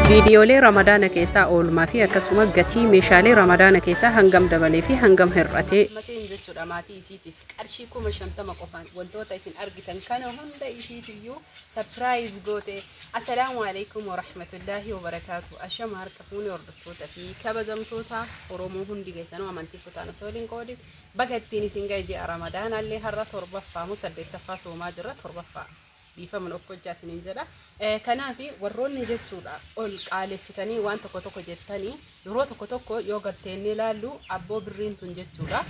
Viidiyoolee Ramadaana keessaa oolmaa fi akkasuma gatii meeshaalee Ramadaana keessaa hangam dabalee fi hangam hir'atee. Mateen jechuudha maatii isiitiif qarshii 50,000 qofaan wantoota isin argitan kana hunda isiitiyyuu surprise goote. Assalaamu alaikum warahmatullaahi wabarakaatu. Ashama harka fuuni hordoftoota fi kabajamtoota Oromoo hundi keessanuu amantii kutaan osoo waliin qoodin baga ittiin isin ga'e ji'a Ramadaanaallee har'a torbaffaa moo saddeettaffaa soomaa jirra torbaffaa. Dhiifama okkojjaa isiniin jedha. Kanaaf warroonni jechuudha ol qaalessitanii waan tokko tokko jettanii yeroo tokko tokko yoo garteennee ilaallu abboo birriin tun jechuudha.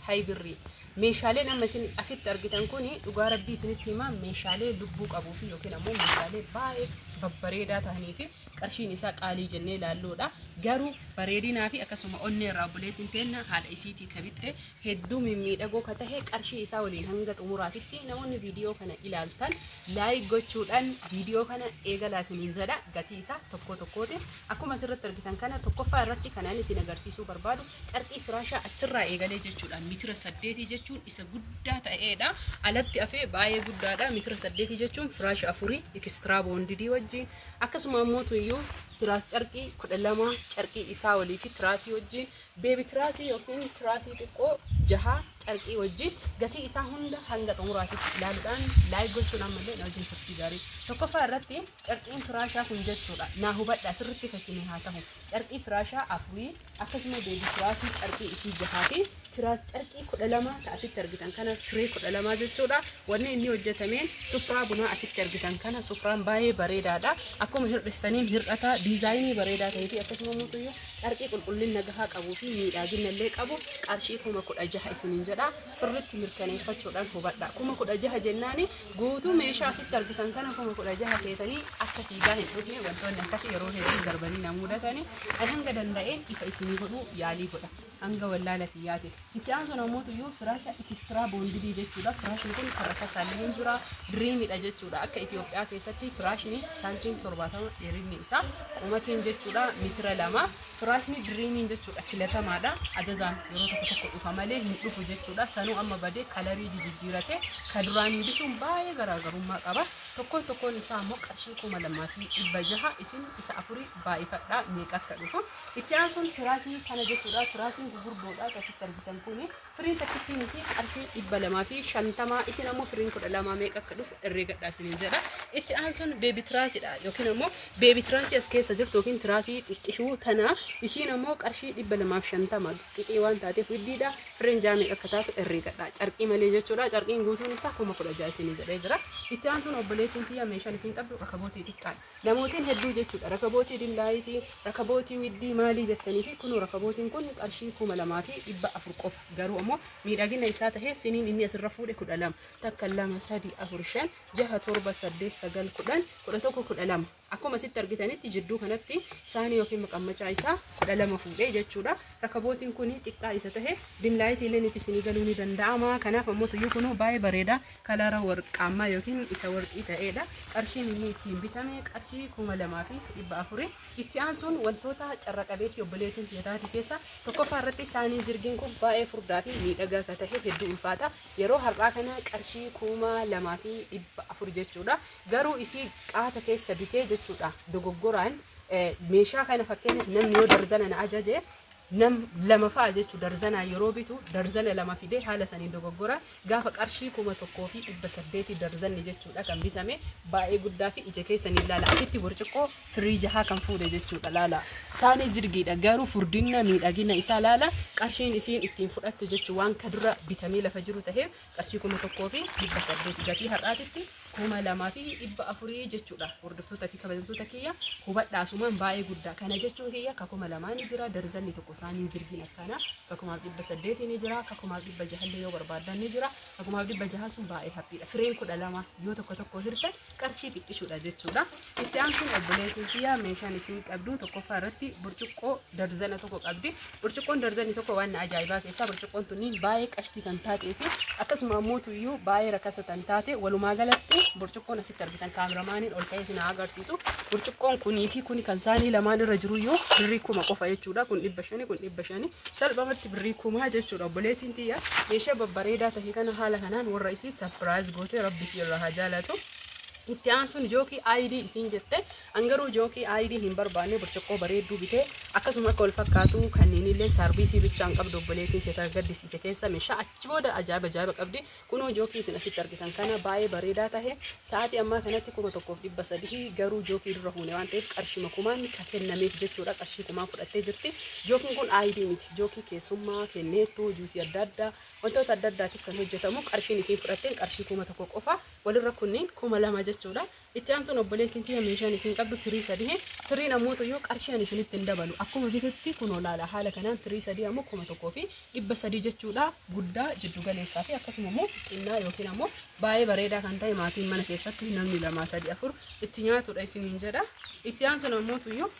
Hay birrii. Meeshaaleen amma isin asitti argitan kun dhugaa rabbii isinitti himaa meeshaalee lubbuu qabuu fi yookiin ammoo meeshaalee baay'ee babbareedaa ta'anii fi qarshiin isaa qaalii jennee ilaalluudha. Garuu bareedinaa fi akkasuma onnee irraa obboleettiin teenna haadha isiitii kabitte hedduu mimmiidhagoo ka tahe qarshii isaa waliin hanga xumuraatitti namoonni viidiyoo kana ilaaltan like gochuudhaan viidiyoo kana eegalaa isiniin jedha. Gatii isaa tokko tokkooti. Akkuma asirratti argitan kana tokkoffaa irratti kanaan isin agarsiisuu barbaadu carqii firaashaa achirraa eegalee jechuudha. Mitira 8 jechuun isa guddaa ta'eedha. Alatti hafee baay'ee guddaadha. Mitira 8 jechuun firaasha 4 extra bonded wajjin akkasuma ammoo tuyyuu tiraas carqii 12 carqii isaa walii fi tiraasii wajjin baby tiraasii yookiin tiraasii xiqqoo 6 carqii wajjin gatii isaa hunda hanga xumuraatitti ilaaluudhaan like gochuun ammallee na wajjin turtii gaarii. Tokkoffaa irratti carqiin firaashaa kun jechuudha. Naa hubadhaa sirriitti fasinii haa ta'u. Carqii firaashaa 4 akkasuma baby tiraasii carqii isii 6 fi tiraas carqii 12 ta asitti argitan kana tiree 12 jechuudha. Wanni inni hojjetameen sufraa bunaa asitti argitan kana sufraan baay'ee bareedaadha. Akkuma hir'istaniin hir'ata diizaayinii bareedaa ta'ee fi akkasuma mutuyyuu carqii qulqullina gahaa qabuu fi miidhagina illee qabu qarshii 16,000 isiniin jedha. Sirriitti mirkaneeffachuudhaan hubadha. 16,000 jennaani guutuu meeshaa asitti argitan kana 16,000 seetanii akka fiigaa hin dhufne wantoonni akkasii yeroo hedduu darbanii na mudatanii kan hanga danda'een ifa isinii godhuu yaalii godha. Hanga wallaala kiyyaati. Itti aansuun ammoo tuyyuu firaasha extra bonded jechuudha. Firaashni kun karra kasaallee hin jira. Diriimidha jechuudha. Akka Itoophiyaa keessatti firaashni saantiin 70 dheerinni isaa qumatiin jechuudha mitira 2. Firaashni diriimiin jechuudha filatamaadha. Ajajaan yeroo tokko tokko dhufa malee hin dhufu jechuudha. Sanuu amma badee kalarii jijjiirate ka duraanii bituun baay'ee garaagarummaa qaba. Tokkoon tokkoon isaa ammoo qarshii 2,600 isin isa 4 baay'ifadhaa meeqa akka dhufu. Itti aansuun firaashni kana jechuudha. Firaashiin gurguddoodha akkasitti argitan kuni firiin takkittiin fi qarshii 250 isin ammoo firiin 12 meeqa akka dhufu herreegadhaa isiniin jedha. Itti aansuun baby tiraasiidha yookiin ammoo baby tiraasii as keessa jirtu yookiin tiraasii xiqqishuu tana isiin ammoo qarshii 250 xiqqii waan taateef widdiidha. Firiin 6 meeqa akka taatu herreegadhaa carqii malee jechuudha. Carqiin guutuun isaa 16,000 isiniin jedhee jira. Itti aansuun obboleettiin tiyya meeshaan isin qabdu rakabootii xiqqaadha. Namootiin hedduu jechuudha rakabootii dillaayitii rakabootii widdii maalii jettanii fi kunuu rakabootiin kun qarshii 2,400 qofa. Garuu ammoo miidhagina isaa tahee siniin inni asirra fuudhe 12 takka 2 3 4 5 6 7 8 9 10 11 12 akkuma asitti argitanitti jidduu kanatti saanii yookiin maqammacaa isaa 12 fuudhee jechuudha. Rakabootiin kun xiqqaa isa tahe dimlaayitii illee itti isinii galuu ni danda'ama. Kanaaf ammoo tuyyuu kunuu baay'ee bareeda kalara warqaammaa yookiin isa warqii ta'edha. Qarshiin inni ittiin bitame qarshii 2,400. Itti aansuun wantoota carra qabeetti obboleettiin tiyyaataati keessa tokkoffaa irratti saanii zirgiin kun baay'ee furdaa fi miidhagaa akka tahe hedduu ulfaata. Yeroo har'aa kana qarshii 2,400 jechuudha. Garuu isii qaata keessa bitee jechuudha. Dogoggoraan meeshaa kana fakkeenyaaf namni yoo darzana na ajaje nam lama fa'a jechuu darzanaa yeroo bitu darzana 2 fidee haala saniin dogoggora gaafa qarshii 1,800 darzanni jechuudha kan bitame baay'ee guddaa fi ija keessanii ilaala. Asitti burcuqqoo firii 6 kan fuudhe jechuudha laala. Saanii zirgiidha garuu furdinna miidhagina isaa laala. Qarshiin isiin ittiin fudhattu jechuu waan ka dura bitamee lafa jiru tahee qarshii 1,800 gatii har'aatitti 2,400 jechuudha. Hordoftoota fi kabajamtoota kiyya hubadhaasumaan baay'ee guddaa kana jechuun kiyya ka 2,000 ni jira darzanni tokko saanii zirgiin akkana ka 1,800 ni jira ka 1,600 yoo barbaadan ni jira ka 1,600 sun baay'ee haphiidha. Fireen 12 yoo tokko tokko hirtan qarshii xiqqishuudha jechuudha. Itti aansuun obboleettiin kiyya meeshaan isin qabdu tokkoffaa irratti burcuqqoo darzana tokko qabdi. Burcuqqoon darzanni tokko waan ajaa'ibaa keessaa burcuqqoon tunniin baay'ee qashtii kan taatee fi akkasuma ammoo tuyyuu baay'ee rakasa kan taate walumaa galatti burcuqqoon asitti argitan kaameramaaniin ol ka'ee isin agarsiisu. Burcuqqoon kunii fi kuni kan saanii lamaan irra jiru iyyuu birrii 1000 qofa jechuudha. Kun 500 kun 500 salphumatti birrii 1000 jechuudha. Obboleettiin tiyya meeshaa babbareedaa ta'e kana haala kanaan warra isii surprise gootee rabbi isii irraa haa jaalatu. Itti aansuun jookii ID isiin jette angaruu jookii ID hin barbaanne burcuqqoo bareedduu bitee akkasuma akka wal fakkaatu kanneen illee saarviisii bichaan qabdu obboleettiin seeta gaddisiise keessa meeshaa achi booda ajaa'iba ajaa'iba qabdi. Kunoo jookii isin asitti argitan kana baay'ee bareedaa tahe sa'aatii ammaa kanatti 1300 garuu jookii dura fuune waan ta'eef qarshii kumaan ka kennameef jechuudha. Qarshii kumaan fudhattee jirti. Jookiin kun ID miti. Jookii keessummaa kenneettuu juusii adda addaa wantoota adda addaatiif kan hojjetamu qarshiin isiin fudhatteen qarshii 1000 qofa walirra kunneen 2000 jechuudha. Itti aansuun obboleettiin tiyya meeshaan isiin qabdu tirii 3 tiriin ammoo yoo qarshii ani isinitti hin dabalu akkuma bitetti kunoo laala haala kanaan tirii 3 ammoo 1300 jechuudha. Guddaa jiddu galeessaa fi akkasuma immoo xinnaa yookiin ammoo baay'ee bareedaa kan ta'e maatiin mana keessatti namni 2 3 4 itti nyaatudha isiniin jedha. Itti aansuun ammoo tuyyuu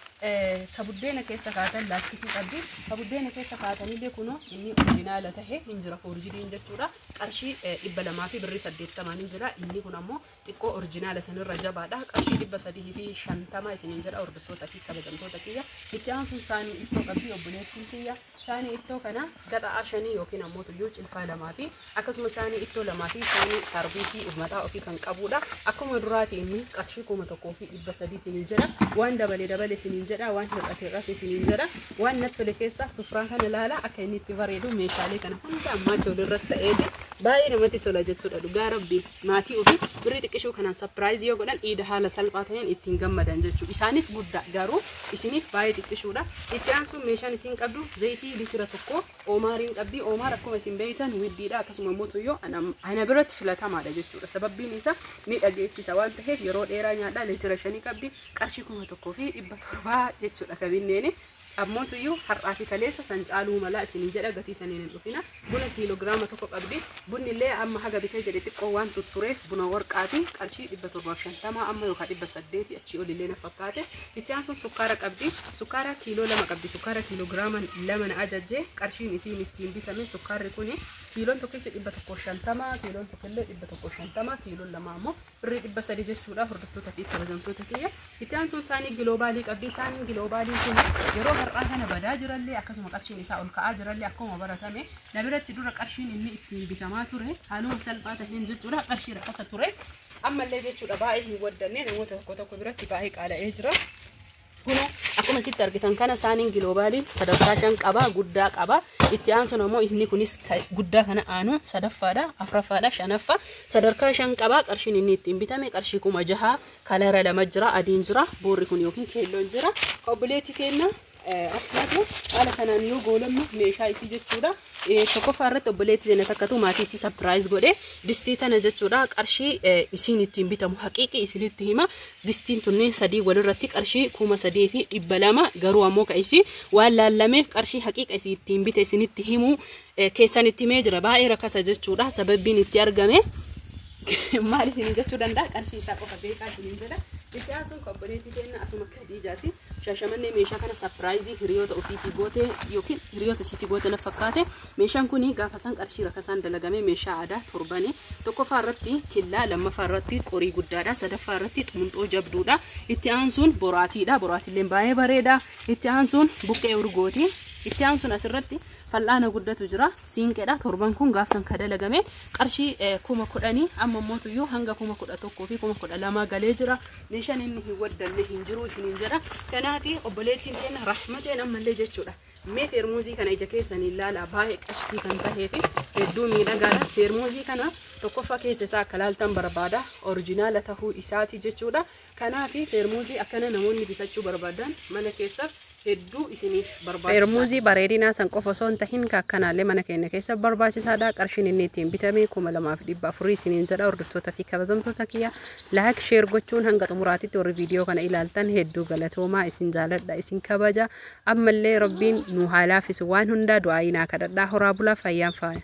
ka buddeena keessa kaatan laastikii qabdi. Ka buddeena keessa kaatanillee kunoo inni orjinaala tahe hin jira foorjiriin jechuudha. Qarshii 200 fi birrii 80 hin jira. Inni kun ammoo xiqqoo orjinaala sanirra jabaadha. Qarshii 350 isiniin jedha hordoftoota fi kabajamtoota kiyya. Itti aansuun saanii ittoo qabdi obboleettiin kiyya. Saanii ittoo kana gaxa'aa 5 yookiin ammoo tuyyuu cilfaa 2 fi akkasuma saanii ittoo 2 fi saanii saarviisii mataa ofii kan qabudha. Akkuma duraati inni qarshii 1300 isiniin jedha. Waan dabale dabale isiniin jedha. Waan hir'ate hir'ate isiniin jedha. Waan natti tole keessaa sufraa kana ilaala akka inni itti bareedu meeshaalee kana hunda ammaa walirratti ta'eeti baay'ee namatti tola jechuudha. Dhugaa rabbi maatii ofii birrii xiqqishuu kanaan sapiraayiz yoo godhan iida haala salphaa ta'een ittiin gammadan jechuudha. Isaanis guddaa garuu isiniif baay'ee xiqqishuudha. Itti aansuun meeshaan isiin qabdu zayitii litira 1 oomaariin qabdi. Oomaar akkuma isin beektan widdiidha akkasuma immoo tuyyoo ana biratti filatamaadha jechuudha. Sababbiin isaa ni dhageessisa waan ta'eef yeroo dheeraa nyaadha. Litira 5 qabdi. Qarshii 1700 jechuudha kabinneeni. Ammoo tuyyuu har'aa fi kaleessa san caaluu mala isiniin jedha gatii saniin hin dhufina. Buna kiiloogiraama 1 qabdi. Bunni illee amma haga bitee jedhe xiqqoo waan tuttureef buna warqaati qarshii 750 amma yookaan 800 achii ol illee na fakkaate. Itti aansuun sukkaara qabdi. Sukkaara kiiloo 2 qabdi. Sukkaara kiiloogiraama 2 na ajajje qarshiin isiin ittiin bitame sukkaarri kuni kiiloon tokkichi 150 kiiloon tokkollee 150 kiiloon 2 ammoo birrii 300 jechuudha. Hordoftoota fi kabajamtoota kiyya. Itti aansuun saanii giloobaalii qabdi. Saaniin giloobaalii kun yeroo har'aa kana badaa jirallee akkasuma qarshiin isaa ol ka'aa jirallee akkuma baratame na biratti dura qarshiin inni ittiin bitamaa ture haaluma salphaa taheen jechuudha. Qarshii rakkasa ture ammallee jechuudha baay'ee hin waddanne namoota tokko tokko biratti baay'ee qaala'ee jira. Kunoo akkuma sitti argitan kana saaniin giloobaaliin sadarkaa 5 qaba guddaa qaba. Itti aansuun ammoo inni kunis guddaa kana aanu sadaffaadha afuraffaadha shanaffaa sadarkaa 5 qaba. Qarshiin inni ittiin bitame qarshii 6000 kalara 2 jira adiin jira boorri kun yookiin keelloon jira. Obboleettii teenna Rahmatu haala kanaan yoo goolamnu meeshaa isii jechuudha. Tokkoffaa irratti obboleettii teenna takkatu maatii isii sapiraayiz godhe distii tana jechuudha. Qarshii isiin ittiin bitamu haqiiqii isinitti hima. Distiin tunniin 3 walirratti qarshii 3200 garuu ammoo ka isii waan laallameef qarshii haqiiqa isii ittiin bite isinitti himu keessan itti himee jira. Baay'ee rakkasa jechuudha. Sababbiin itti argame maal isiniin jechuu danda'a? Qarshii isaa qofa beekaa isiniin jedha. Itti aansuun obboleettii teenna asuma Khadiijaati. Shaashamannee meeshaa kana sapiraayizii hiriyoota ofiitii goote yookiin hiriyoota isiitii goote na fakkaate. Meeshaan kun gaafa isaan qarshii rakkasaan dalagame meeshaa aadaa torbani. Tokkoffaa irratti killaa, lammaffaa irratti qorii guddaadha, sadaffaa irratti xumuxoo jabduudha. Itti aansuun boraatiidha. Boraatiilleen baay'ee bareeda. Itti aansuun buqqee urgooti. Itti aansuun asirratti fal'aana guddatu jira. Siinqeedha. Torban kun gaafsan ka dalagame qarshii 10,000 amma immoo tuyyuu hanga 11,000 fi 12,000 galee jira. Meeshaan inni hin waddanne hin jiru isiniin jedha. Kanaaf obboleettiin keenya Rahmateen ammallee jechuudha. Mee feermuuzii kana ija keessanii ilaalaa baay'ee qashtii kan tahee fi hedduu miidhagaadha. Feermuuzii kana tokkoffaa keessa isaa akka laaltan barbaada. Orjinaala tahuu isaati jechuudha. Kanaaf feermuuzii akkana namoonni bitachuu barbaadan mana keessa hedduu isiniif barbaachisaadha. Feermuuzii bareedinaa san qofa osoo hin tahin akkanaallee mana keenya keessa barbaachisaadha. Qarshiin inni ittiin bitame 2400 isiniin jedha. Hordoftoota fi kabajamtoota kiyya laayik sheer gochuun hanga xumuraatitti warri viidiyoo kana ilaaltan hedduu galatoomaa isin jaaladha isin kabaja. Ammallee rabbiin nu haa laaffisu waan hundaa du'aa inaa kadhadhaa horaa bulaa fayyaan faaya.